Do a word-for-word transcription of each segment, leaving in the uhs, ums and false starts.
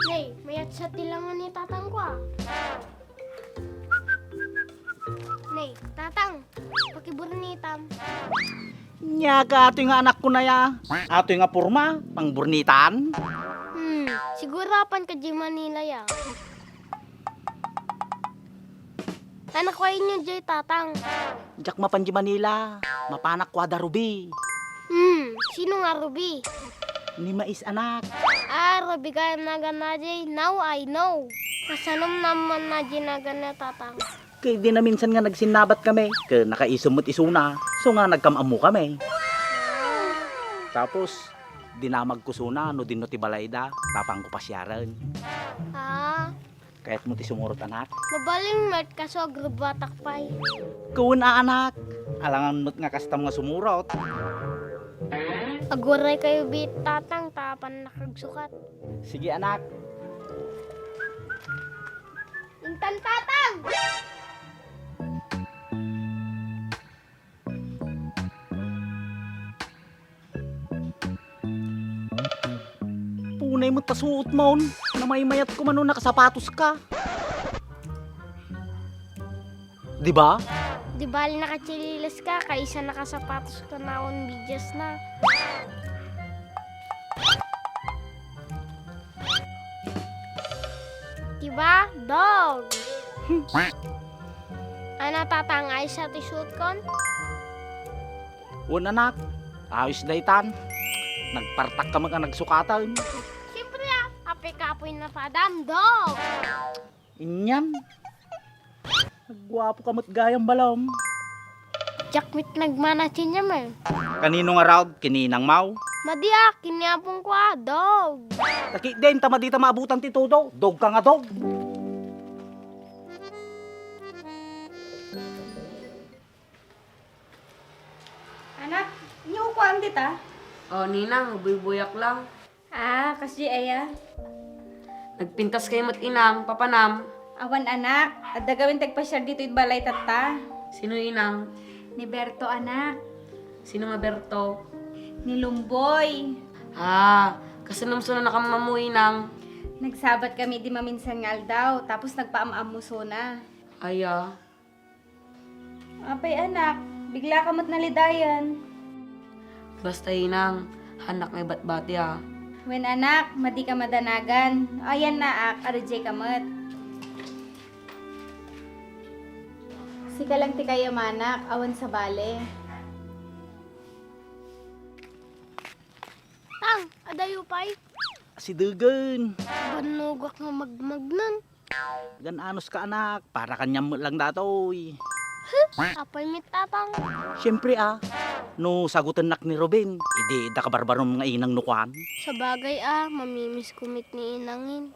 Nay, mayat sa ti langan ni tatangko, a. Nay, tatang, pakiburnitam. Nia ka, atoy nga anakko na ya. Atoy nga porma, pangburnitan? Hmm, siguro apan ka di Manila ya. Anak, wa inyo jay tatang. Diak mapan di Manila. Mapanak kuada Ruby. Hmm, sino nga Ruby? Ni Mais, anak. Ah, Ruby ka nagana jay. Now I know. Kasanum naman na jinagan na tatang. Ket di na minsan nga nagsinnabat kami. Ket nakaisem met isuna. So nga nagkam-ammo kami. Tapos, dinamagko isuna no dinno ti balayda. Tapangko pasiaren. Ah, Kayatmo ti sumurot, anak? Mabalin met, kaso agrubbuatak pay. Wen a, anak. Alangan met nga kastam nga sumurot. Aguray kayo bi tatang, ta apan nakagsukat. Sige, anak. Intan, tatang! Punay met ta suot mon. Namaymayat ko man no nakasapatoska. Di ba? Di bali nakatsililas ka, kaysa nakasapatos ka na on bidyas na. Di ba? Dog! Ana, tatang, ayos a ti suot kon? Wen, anak. Ayos daytan. Nagpartak ka met a nagsukatan. Siyempre, ah. Apay ka apoy na padam, dog! Inyan. Nagguapo ka met gayam, balom. Diak met nagmana ti inyam, eh. Kanino ngarud? Ken ni inang maw? Madi a, ken ni apongko a, dog. Takitdin, ta madi ta maabutan ti todo. Dog ka nga dog. Anak, inyo ukuan dita? Oh, ninang, buybuyak lang. Ah, kasdi aya? Nagpintas kayo met inang, papanam. Awan, anak, adda gawin ti agpasiar ditoy balay tatta. Sino, inang? Ni Berto, anak. Sino nga Berto? Ni Lumboy. Ah, kasanum suna nakaam-ammo, inang? Nagsabat kami di maminsan nga aldaw, tapos nagpaam-ammo suna. Aya. Apay, anak, bigla ka met nalidayan. Basta, inang, hanak nga ibatbati a. Wen, anak, madi ka madanagan. Ayan, naak, adda jay ka met. Sika lang ti kayamanak, awan sabali. Tang, adayo pay? Asidegen. Bannogak nga magmagnan. Gan-anos ka, anak, para kaniam met lang datoy. Apay met, tatang? Siempre a, no sagutennak ni Ruben, idi adda kabarbarom nga inang no kuan. Sabagay a, mamimisko met ni inangin.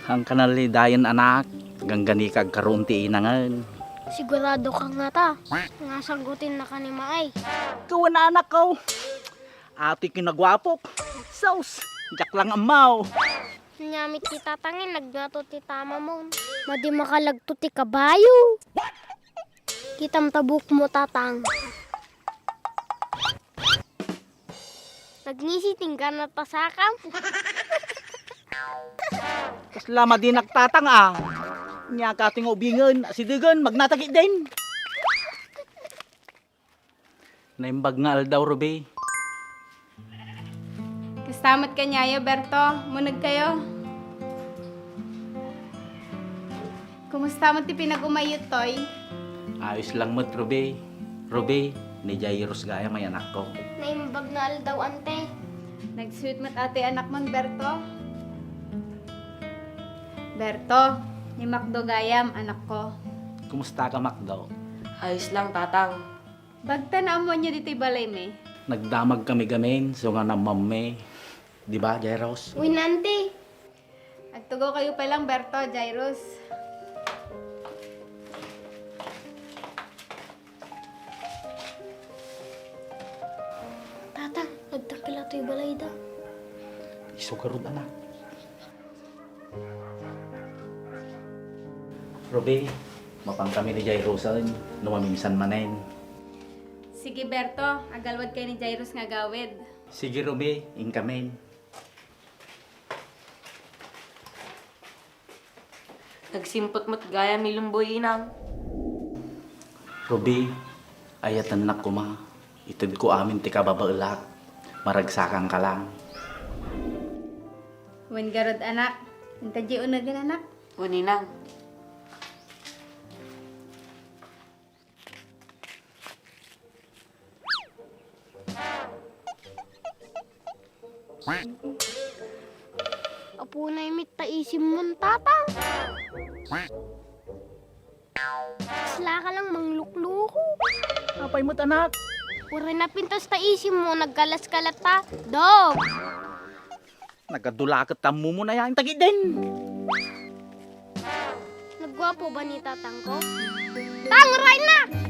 Haanka nalidayan, anak, ganggani ka agkaroon ti inangen. Sigurado ka ngata, nga sagutennak ni Maay. Kawan, anak ko. Atoy kinaguapok. Sus, diak lang ammaw. Ania met ti tatangin, nagnato ti tamamon. Madi makalagto ti kabayo. Kitam ta buokmo, tatang. Nagngisi ti ingganat a sakam. Kasla madinak, tatang a. Ania ka ti nga ubingen, asidegen, magnatagit din. Naimbag nga aldaw, Ruby. Kasta met kaniayo, Berto. Muneg kayo. Kumusta met ti pinag-umayyo, Toy? Ayos lang met, Ruby. Ruby, ni Jairus gayam ay anakko. Naimbag nga aldaw, ante. Nag-sweet met atoy anakmon, Berto. Berto, ni Macdo gayam, anakko. Kumusta ka, Macdo? Ayos lang, tatang. Bagta naammoanyo ditoy balaymi? Nagdamag kami gamin, so nga naammoanmi. Di ba, Jairus? Wen, ante. Agtugaw kayo pay lang, Berto, Jairus. Tata, nagdakkel atoy balayda. Isu garud, anak. Ruby, mapan kami ni Jairusen, no maminsan manen. Sige, Berto, agalwad kay ni Jairus nga agawid. Sige, Ruby, inkamin. Nagsimput met gayam ni Lumboy, Inang. Ruby, ayatennak koma. Itedko amin ti kababaelak. Maragsakangka lang. Wen garud, anak. Inta di unagen, anak. Wen, Inang. Apunay met ta isimon, Tatang. Kasla ka lang manglukluko. Apay met, anak? Uray napintas ta isimmo, nagkalas-kalat ta. Dog! Nagadulaket ta mumuna yan, tagiden. Nagguapo ba ni tatangko? Tang, uray na!